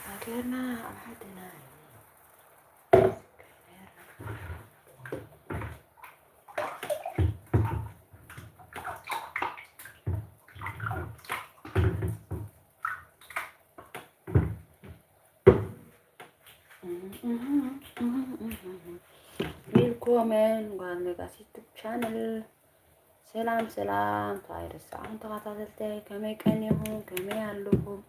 ሃገርና ኣብ ሓድና እዩ። ዊልኮመን ጓል ነጋሲ ዩቱብ ቻነል። ሰላም ሰላም፣ እንታይ ርሳዕኹም ተኸታተልተይ፣ ከመይ ቀኒኹም፣ ከመይ ኣለኹም?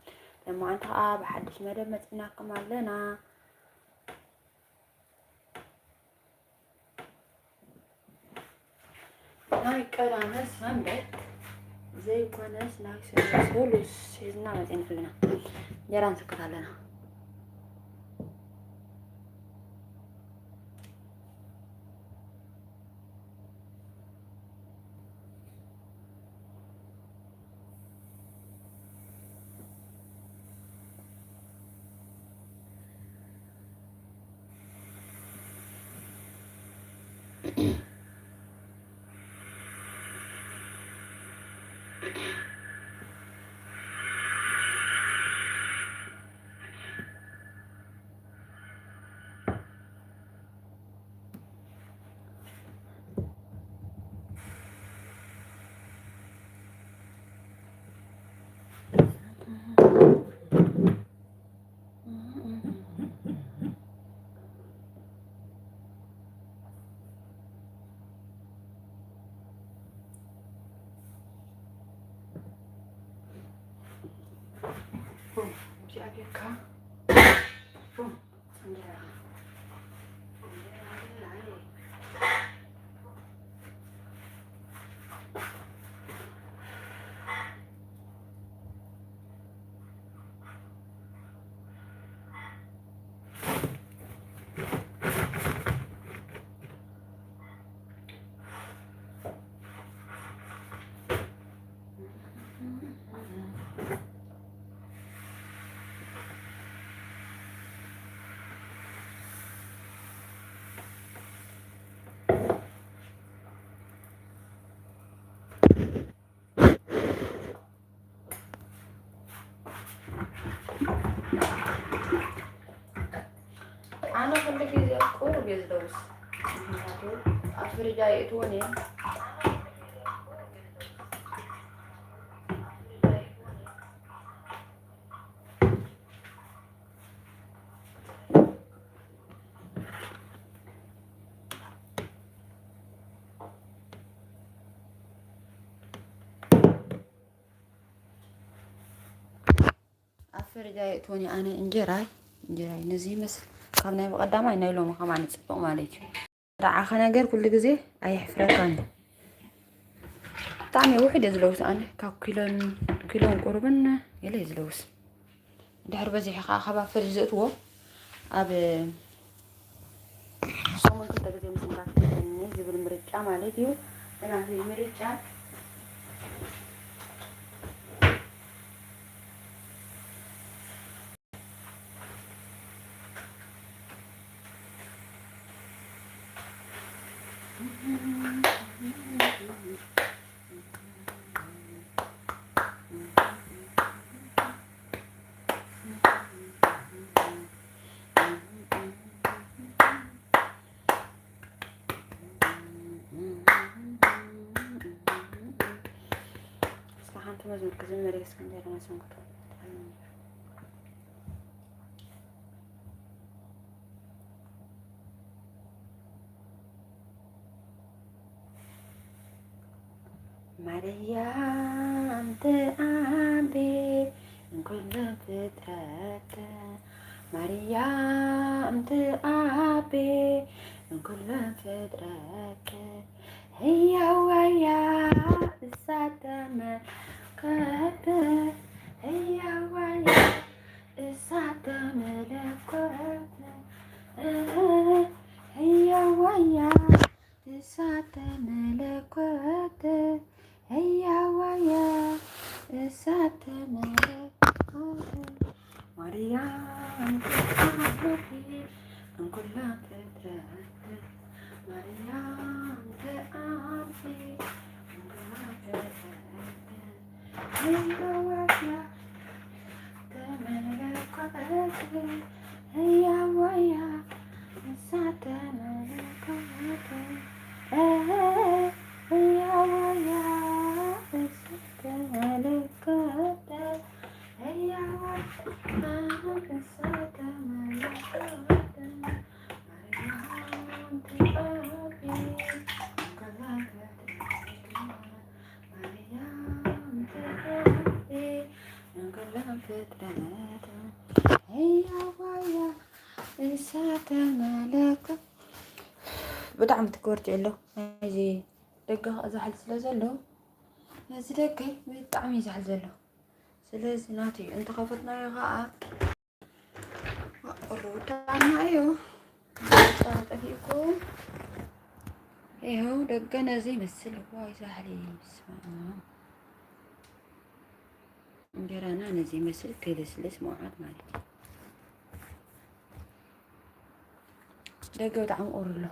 ለማዓንቲ ኸዓ ብሓድሽ መደብ መፂናኩም ኣለና። ናይ ቀዳመ ሰንበት ዘይኮነስ ናይ ሰሉስ ሒዝና መፂና ኣለና። እንጀራ ንስክት ኣለና። ኣነ ኩሉ ግዜ ቁሩብ እየ ዝለውስ፣ ምኽንያቱ ኣብ ፍርጅ ኣይእትዎን እየ። ኣብ ፍርጅ ኣይእትዎን እየ ኣነ እንጀራይ፣ እንጀራይ ነዚ ይመስል። ካብ ናይ ብቐዳማይ ናይ ሎሚ ከማን ጽቡቕ ማለት እዩ። ዝረዓኸ ነገር ኩሉ ግዜ ኣየሕፍረካን እዩ። ብጣዕሚ ውሑድ እየ ዝለውስ ኣነ፣ ካብ ኪሎን፣ ኪሎን ቁሩብን ገለ እየ ዝለውስ። ድሕሪ በዚሑ ከዓ ካብ ኣብ ፍርጅ ዘእትዎ ኣብ ሰሙን ክልተ ግዜ ምስንካት ይጠቅመኒ ዝብል ምርጫ ማለት እዩ። እቲ ናተይ ምርጫ እስከ ሓንቲ መዝሙር ክዝምር እየ፣ እስከ እንጀራ መሰንክቶ። ማርያም ትዓቢ እንኩለን ፍጥረት፣ ማርያም ትዓቢ እንኩለን ፍጥረት፣ ህያዋያ እሳተ መለኮት፣ ህያዋያ እሳተ መለኮት፣ ህያዋያ እሳተ መለኮት፣ ህያዋያ እሳተ መለኮት፣ ማርያም ትዓቢ እንኩላ ፍጥረት፣ ማርያም ትዓቢ እንኩላ ፍጥረት፣ ህያዋያ ተመለኮት፣ ህያዋያ እሳተ መለኮት፣ ህያዋያ እሳተ መለኮት፣ ህያዋያ እሳተ መለኮት፣ ማርያም ተቐቢ፣ ማርያም ተቐቢ፣ እንኩሎም ፍጥረት፣ ህያዋያ እሳተ መለኮት። ብጣዕሚ ትክበርቲ ኣሎ። ናይዚ ደገ ዛሕል ስለ ዘሎ፣ ነዚ ደገ ብጣዕሚ እዩ ዛሕል ዘሎ። ስለዚ ናቱ እዩ። እንተኸፈትናዮ ኸዓ፣ ቁሩ ዳና እዩ። ጠፊእኩም። ይኸው ደገ ነዚ ይመስል። ዋይ ዛሕሊ፣ ስማ። እንጀራና ነዚ ይመስል፣ ክልስልስ መውዓት ማለት እዩ። ደገ ብጣዕሚ ቁሩ ኣሎ።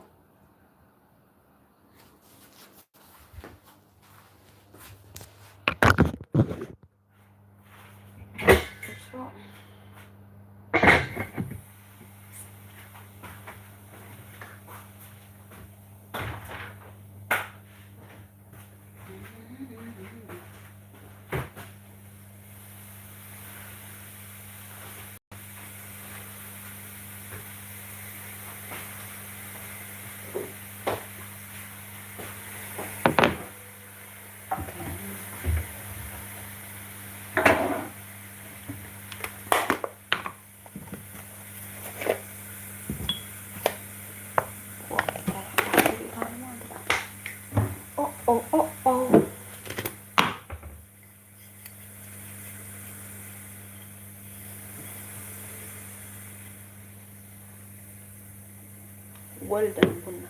ወልደ ቡና።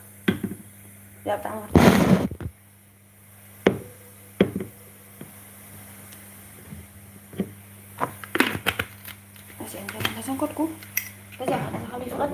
ያ ብጣዕሚ እዚኣ እንጀራ እናሰንከትኩ፣ በዚኣ ከኣ ነዛ ካብ ይፍቐድ።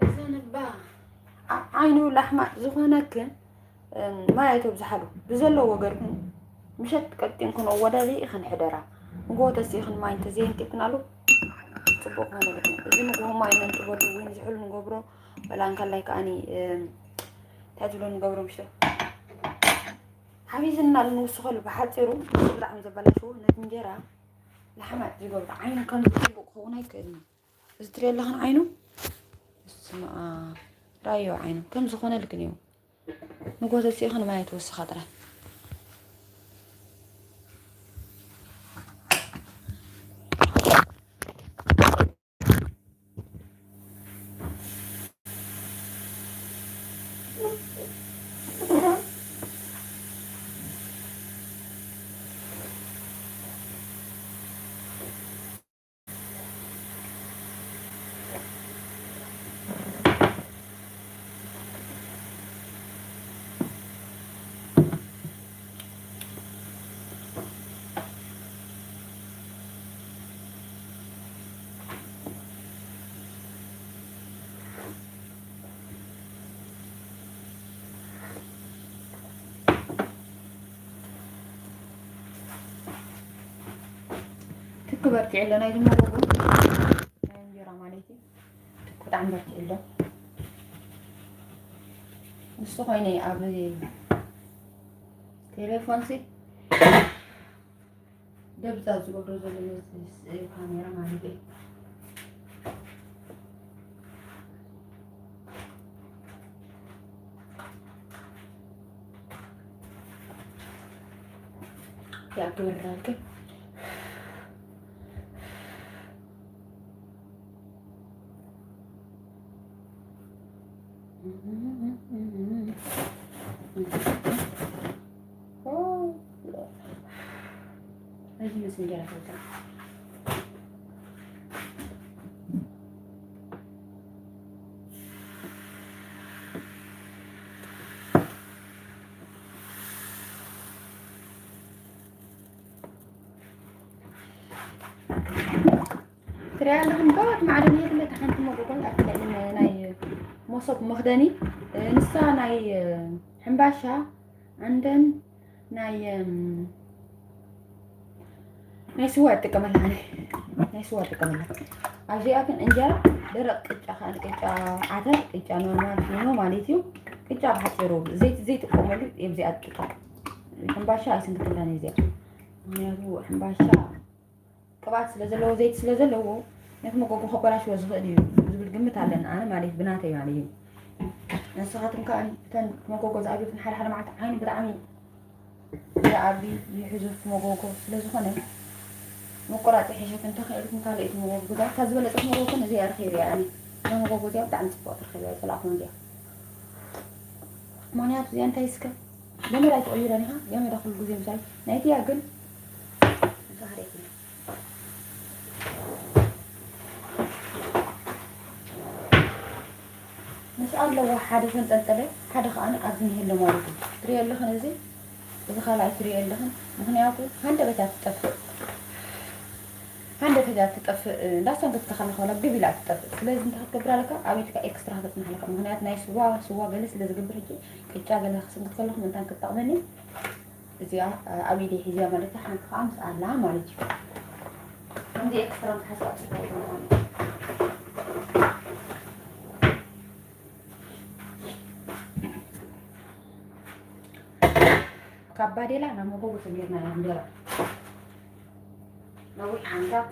እዛ ነባ ዓ-፣ ዓይኑ ላሕማ ዝኾነክን፣ እም፣ ማይ ኣይተብዝሓሉ። ብዘለዎ ገርክን ምሸት ቀጢንክን ኣወዳዲእክን ሕደራ። ንግሆ ተሲእክን ማይ እንተዘየንጢብክናሉ ጽቡቕ ክኾነልክን። እዚ ንግሆ ማይ ነንጥበሉ ወይ ንዝሑል ንገብሮ፣ ወላ እንከላይ ከኣኒ፣ እም፣ እንታይ ትብሎ ንገብሮ ምሽቶ። ሓፊዝና ንውስኸሉ ብሓጺሩ ብጣዕሚ ዘበላሽዎ ነቲ እንጀራ ላሕማት ዝገብሮ ዓይኑ ከም ጽቡቕ ክኸውን ኣይክእልን እዩ። እዚ ትሪኦ ኣለኽን ዓይኑ? ስማ ራዮ ዓይኑ ከም ዝኾነ ልክን እዩ። ንጎተት ሲኢኽን ማይ ትወስኻ ጥራይ። ትክ በርቲዕ ኣሎ ናይ ዝመጎጎ ናይ እንጀራ ማለት እዩ። ትክ ብጣዕሚ በርቲዕ ኣሎ። ንሱ ኮይነ ኣብ ቴሌፎን ሲ ደብዛ ዝገብሮ ዘሎ ነዚ ስእሊ ካሜራ ማለት እዩ። ያክብራልክ። እዚ ምስ እንጀራ ፈልታ። ትሪኣ ኣለኹም ዶ? እቲ ማዕረ ነየትለ እታ ሓንቲ መጎጎ ኣብቲ ልዕሊ ናይ መሶብ መኽደኒ፣ ንሳ ናይ ሕምባሻ፣ and then ናይ፣ እም፣ ናይ ስዋ እጥቀመላ ኣነ። ናይ ስዋ እጥቀመላ። ኣብዚኣ ግን እንጀራ ደረቕ ቅጫ፣ ከኣ ቅጫ ዓተር፣ ቅጫ ኖርማል ፊኖ ማለት እዩ። ቅጫ ብሓፂሩ፣ ዘይቲ ዘይጥቀመሉ፣ ኣብዚኣ እጥቀም። ሕምባሻ ኣይስንክትላን እዚኣ። ምኽንያቱ ሕምባሻ ቅብኣት ስለ ዘለዎ፣ ዘይቲ ስለ ዘለዎ፣ ነቲ መጎጎ ከበላሽዎ ዝኽእል እዩ ዝብል ግምት ኣለኒ፣ ኣነ ማለት፣ ብናተይ ማለት እዩ። ንስኻትኩም ከኣ እተን መጎጎ ዝኣብዩክን ሓደ ሓደ መዓልቲ ዓይኒ ብጣዕሚ ዝኣቢ ይሕዙ መጎጎ ስለ ዝኾነ፣ ምቁራፅ ይሕሸት እንተኽእልኩም ካልእ እቲ መጎጎ ግዛ፣ እታ ዝበለፀት መጎጎ ግን እዚኣ ረኺበያ ኣነ። እዛ መጎጎ እዚኣ ብጣዕሚ ፅቡቕ ትረኺበያ፣ ዝፀላእኩዋ እዚኣ። ምኽንያቱ እዚኣ እንታይ እስከ ገመድ ኣይትቕይሮን ኢኻ፣ ገመዳ ኩሉ ግዜ ምሳይ። ናይትያ ግን ዛህሬት እዩ። ምስ ኣለዎ ሓደ ተንጠልጠለ፣ ሓደ ከኣ ኣብዚ ንሄሎ ማለት እዩ። ትሪኦ ኣለኽን እዚ? እዚ ካልኣይ ትሪኦ ኣለኽን? ምኽንያቱ ሃንደበት እያ ትጠፍእ። ሃንደበት እያ ትጠፍእ። እንዳሰንበት ተኸላ ከላ ግብ ኢላ ትጠፍእ። ስለዚ እንታይ ክትገብር ኣለካ? ኣብ ኢድካ ኤክስትራ ክትጽንሕ ኣለካ። ምኽንያቱ ናይ ስዋ፣ ስዋ ገለ ስለ ዝገብር ሕጂ ቅጫ ገለ ክስንክት ከለኹ ምንታን ክትጠቕመኒ እዚኣ ኣብ ኢደይ ሒዝያ ማለት እዩ። ሓንቲ ከኣ ምስ ኣላ ማለት እዩ። ከምዚ ኤክስትራ ምትሓዝ ከኣ ጽቡቕ እዩ ማለት እዩ። ካብ ባዴላ ናብ መጎጎ ሰጊርና ኢና እንጀራ። ነዊሕ ዓመታት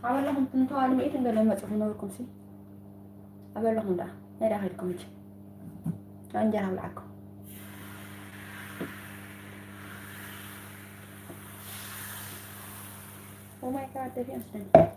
ኣበለኹም ትንተዋሉ ሚእትን ገለ መጽኹም ነበርኩም ሲ ኣበለኹም ደኣ ናይ ደኣ ከድኩም እጂ እንጀራ ብልዓኩም። Oh my God, ደፊኦም ስደን።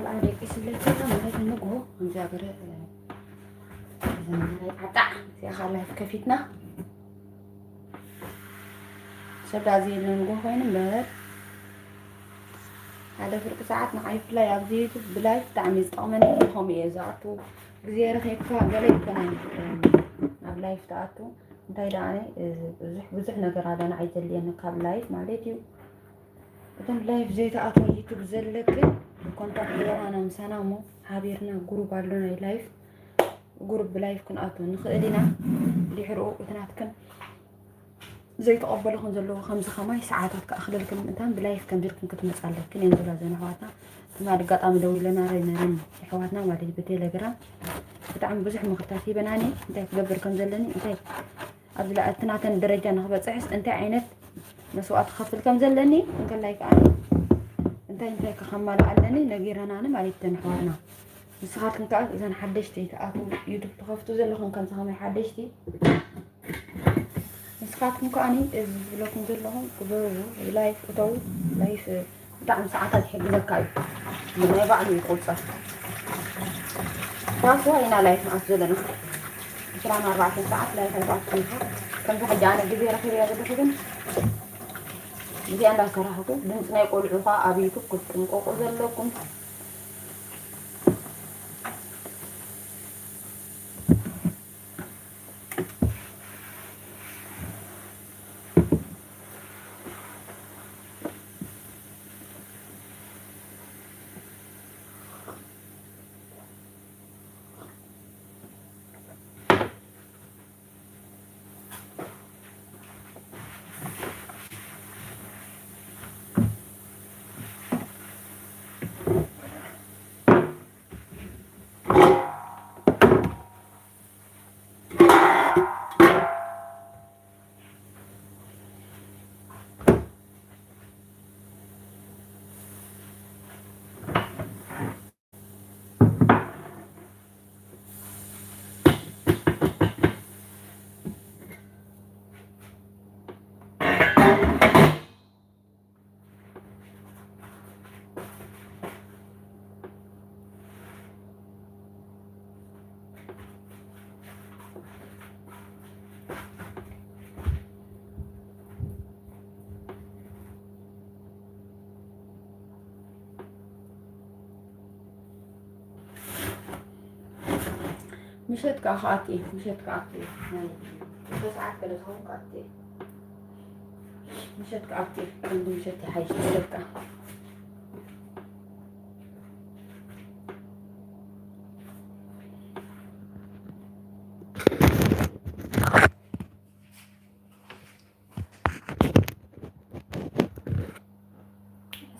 ደቂስለይ ከሎ ማለት ንግሆ ከምዚኣ ገረ፣ እ፣ እዛ መራይ ጣጣዕ እዚኣ ኸዓ ላይፍ ከፊትና። ሰብ ዳኣ ዘየለ ንግሆ ኮይኑ እምበር፣ ሓደ ፍርቂ ሰዓት ንዓይ ብፍላይ ኣብዚ ዩቱብ ብላይፍ ብጣዕሚ እዩ ዝጠቕመኒ። ከምኡ እየ ዝኣቱ፣ ግዜ ረኺብካ ገለ ይኮነን፣ እ፣ ኣብ ላይፍ ትኣቱ። እንታይ ደኣ ኣነ፣ እ፣ ብዙሕ፣ ብዙሕ ነገር ኣሎ ንዓይ ዘድልየኒ ካብ ላይፍ ማለት እዩ። እቶም ላይፍ ዘይትኣትዎ ዩቱብ ዘለክን ኮንታክት ገባና ምሳና እሞ ሓቢርና ጉሩብ ኣሎ ናይ ላይፍ፣ ጉሩብ ብላይፍ ክንኣቱ ንኽእል ኢና። ድሕርኡ እቲ ናትክን ዘይተቐበልኹን ዘለዉ ከምዚ ከማይ ሰዓታት ክኣኽለልክን ምእንታን ብላይፍ ከምዚ ኢልክን ክትመጻ ኣለክን እየን ዝብላ ዘን ኣሕዋትና። ትማሊ ኣጋጣሚ ደዊለና ረይነረን ኣሕዋትና ማለት እዩ ብቴሌግራም። ብጣዕሚ ብዙሕ ምኽርታት ሂበናኒ። እንታይ ክገብር ከም ዘለኒ፣ እንታይ ኣብዚ ላ-፣ እቲ ናተን ደረጃ ንኽበጽሕስ እንታይ ዓይነት መስዋእቲ ክኸፍል ከም ዘለኒ፣ እንከላይ ከኣ እንታይ እንታይ ከ ከማልእ ኣለኒ ነጊረናኒ ማለት እተን ኣሕዋትና። ንስኻትኩም ከኣ እዘን ሓደሽቲ ትኣትዉ ዩቱብ ትኸፍቱ ዘለኹም ከምዚ ከማይ ሓደሽቲ፣ ንስኻትኩም ከኣ እዚ ዝብለኩም ዘለኹም ግበርዎ። ላይፍ እተዉ፣ ላይፍ ብጣዕሚ ሰዓታት ይሕግዘካ እዩ። ናይ ባዕሉ እዩ ይቁጸር። ኳስ ኢና ላይፍ ንኣት ዘለና ዕስራን ኣርባዕተን ሰዓት ላይፍ ኣይትኣትኹም ኢኻ። ከምዚ ሕጂ ኣነ ግዜ ረኺበያ ዘለኹ ግን እዚኣ እንዳሰራሕኩ ድምፂ ናይ ቆልዑ ኸዓ ኣብ ዩቱብ ክትጥንቀቁ ዘለኩም። ምሸት ከኣ ክኣቱ እየ፣ ምሸት ክኣቱ እየ። ናይ ክልተ ሰዓት ገለ ዝኸውን ክኣቱ እየ። ምሸት ክኣቱ እየ፣ ክንዲ ምሸት ይሓይሽ በቃ።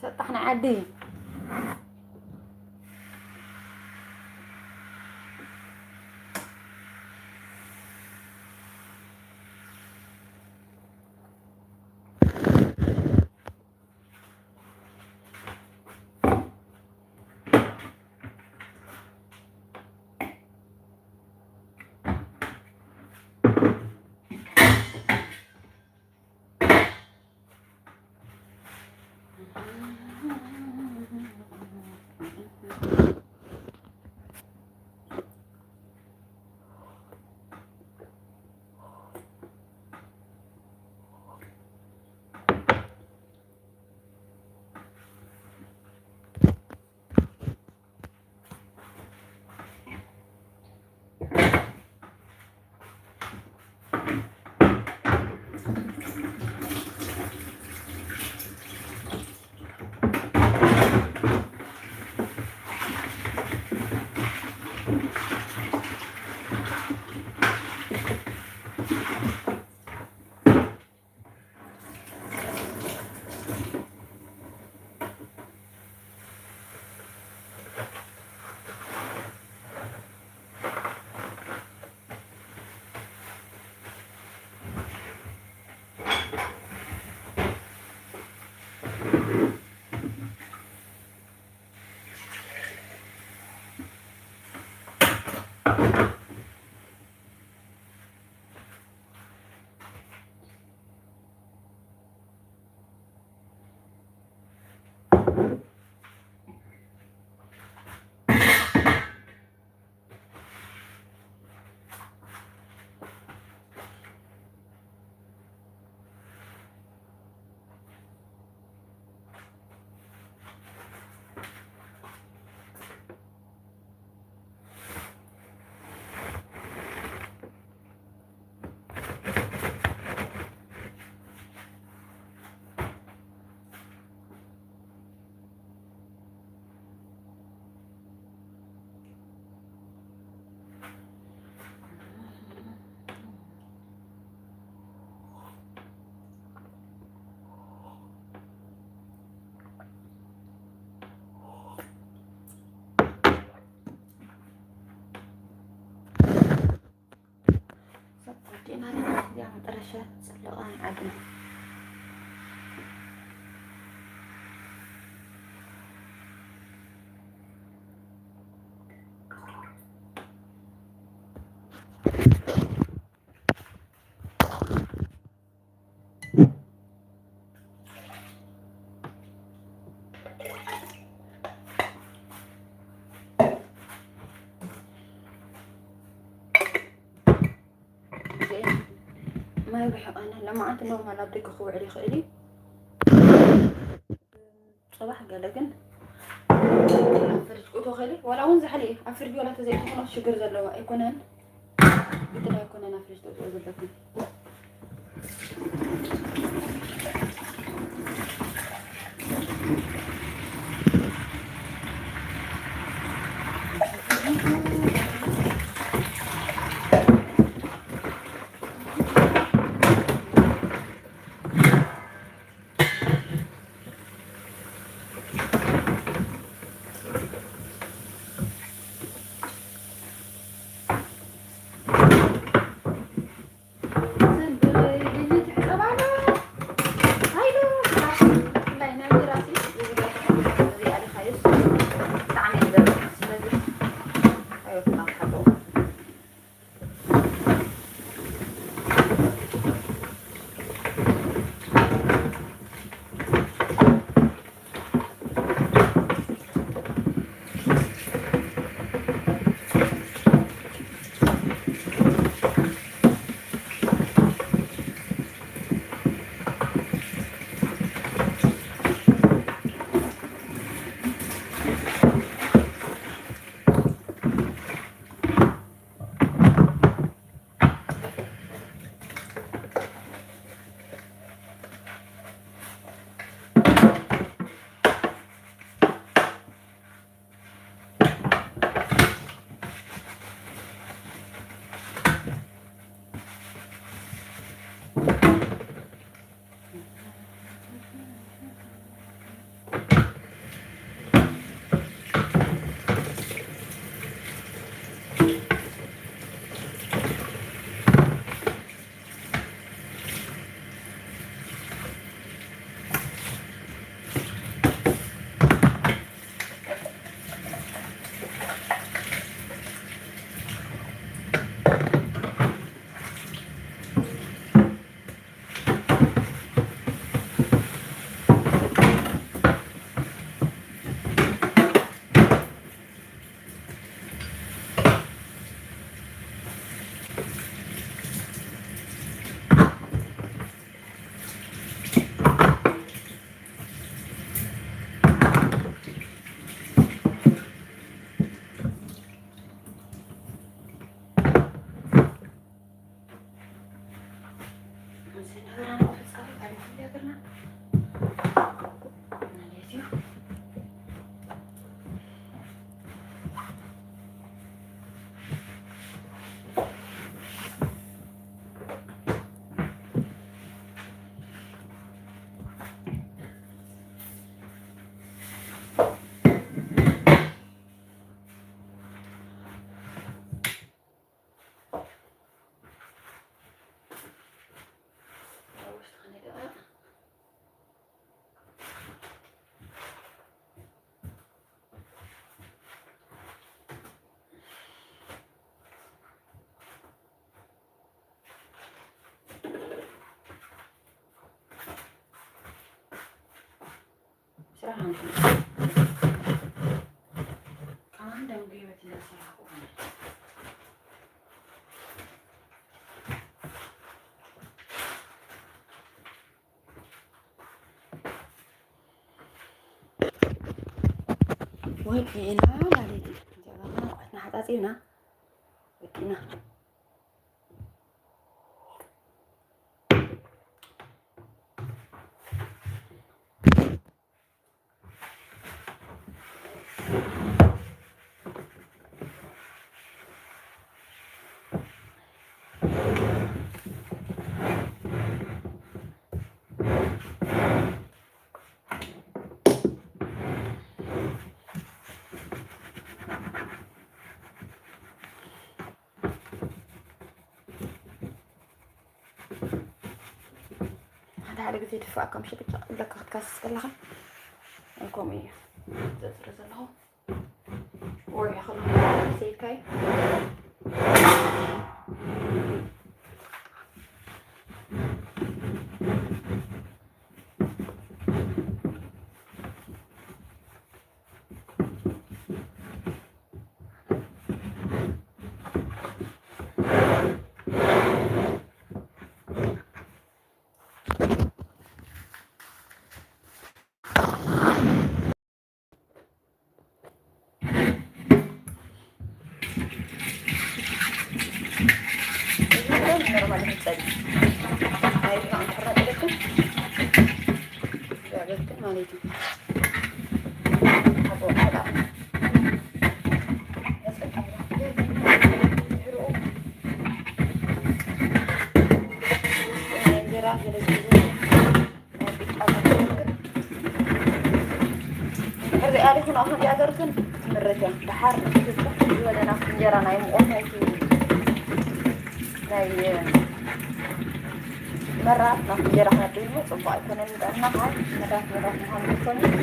ሰጣሕ ንዓዲ። ማለት እዚኣ መጠረሻ ጽለቓ ዓድና። ማይ ርሕቕ ኣነ ለማዓንቲ ኖርማል ኣብ ደገ ክውዕል ይኽእል እዩ። ጽባሕ ገለ ግን ኣብ ፍሪጅ ክእቶ ኸይለ ዋላ እውን ዛሕሊ ኣብ ፍሪጅ ዋላ ተዘይትኾኖ ሽግር ዘለዎ ኣይኮነን። ግድን ኣይኮነን ኣብ ፍሪጅ ተእትዎ ዘለኩም። እዚ ነገራና ተጻሪ ካለ ሃገርና ማለት እዩ። ስራሕ ነው። ከማን ደንጉ ህይወት ይዘሰራቁ ሆነ። ወዲእና ማለት እዩ። ጀበና ኣቑሑትና ሓጻጺብና ወዲእና። ሓደ ግዜ ድፋእካ ምሽ ብጫ እብለካ ክትካስስ ከለኻ። ከምኡ እዩ ዘፅሪ ዘለኹ። ወርሒ ከሎ ዘይካይ። ኖርማል ይጸድ። ኣይ፣ ብጣዕሚ ተራጠለትን። ያበትን ማለት እዩ። ኣቦ፣ ኣላ። እንጀራ ገለ ናይ ቂጣ ዘርግን። እንድሕር ሪኣ ዲኹን ኣብ ከምዚኣ ዘርግን ትምረት እያ። ደሓር ዝበለ ናብቲ እንጀራ ናይ ሙቐት ናይቲ ናይ መራት ናብቲ እንጀራ ክነብር እሞ ጽቡቕ ኣይኮነን ንጥዕና። ከዓ መራት መራት ምዃኑ ትፈልጡ።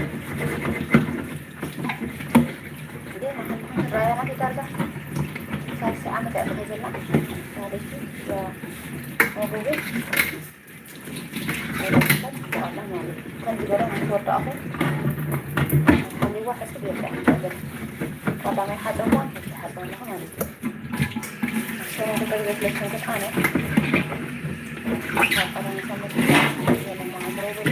እንዴ፣ ናኸልኩም ራያና ዳርጋ ሳልሲ ዓመት እያ ትኸይድ ዘላ ማለት እዩ። ያ መጎጎ ከምዚ ገለ ምስ ወዳእኹ፣ ሓሊዋ ሕስብ የብላን። ቀዳማይ ሓፀዋ፣ ሕጂ ሓፀዋ ኣለኹ ማለት እዩ። ሰላም ተጠግበት ለችን ከጣነ። ቀዳማይ ሳምንት የለና፣ ኣምሮ ይበሉ።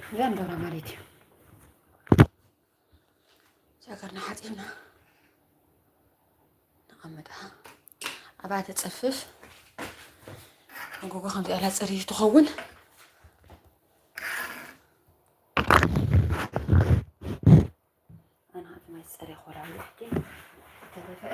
እዚኣ ንገብራ ማለት እዩ። ሻከርና ሓፂብና ነቐምጣ። ኣብኣ ተፀፍፍ። መጎጎ ከምዚኣ ኢላ ፅርይ ትኸውን። ኣነ ኸዓ ማይ ዝፀርየ ኮላ ብልሕቲ ተደፍአ።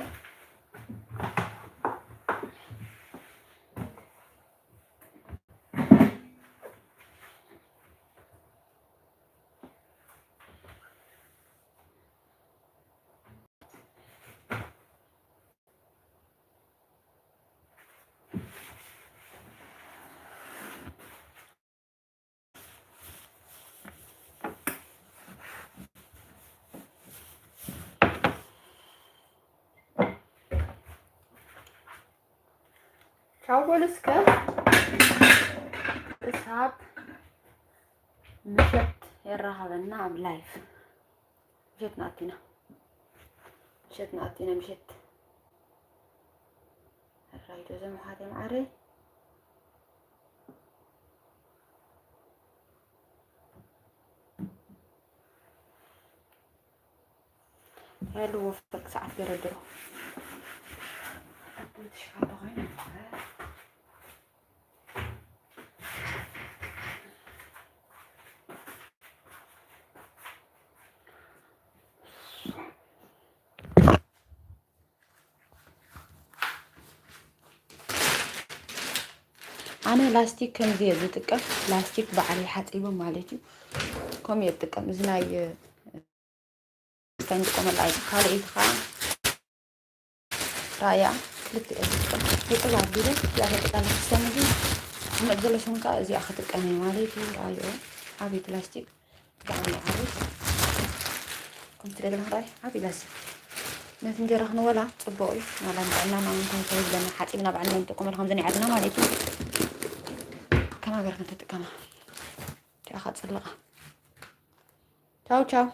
ቻው በሉ እስከ። ክሳብ ምሸት የራኸበና ኣብ ላይፍ። ምሸት ንኣቲና። ምሸት ንኣቲና፣ ምሸት። ሕራይ ዶ ዘምሓረ መዓረይ? ያሉ ወፍር ክሰዓት ገረድሮ። ትሽፋ ተኾይኑ። ኣነ ላስቲክ ከምዚ እየ ዝጥቀም። ላስቲክ ባዕለይ ሓፂቡ ማለት እዩ። ከምኡ እየ ዝጥቀም። እዚ ናይ እንታይ ንጥቀመላ እዩ? ካልኣይቲ ከዓ ራያ ክልተ እየ ዝጥቀም። ህፅብ ኣቢለ እዚኣ ተጠቃሚ ክሰኒ ግን ዝመፅ ዘሎ ሰሙን ከዓ እዚኣ ክጥቀም እየ ማለት እዩ። ራዮ ዓብይቲ ላስቲክ ብጣዕሚ እዩ ዓብይ። ከምቲ ደለና ራይ ዓብይ ላስቲክ ነቲ እንጀራ ክንበላ ፅቡቅ እዩ። ናላ ንጥዕናና እውን እንታይ እንታይ ይብለና ሓፂብና ባዕልና ንጥቀመሉ ከምዚ ናይ ዓድና ማለት እዩ። ከም ሃገር ክንተጥቀማ እዚኣ ከዓ ፅልቃ። ቻው ቻው።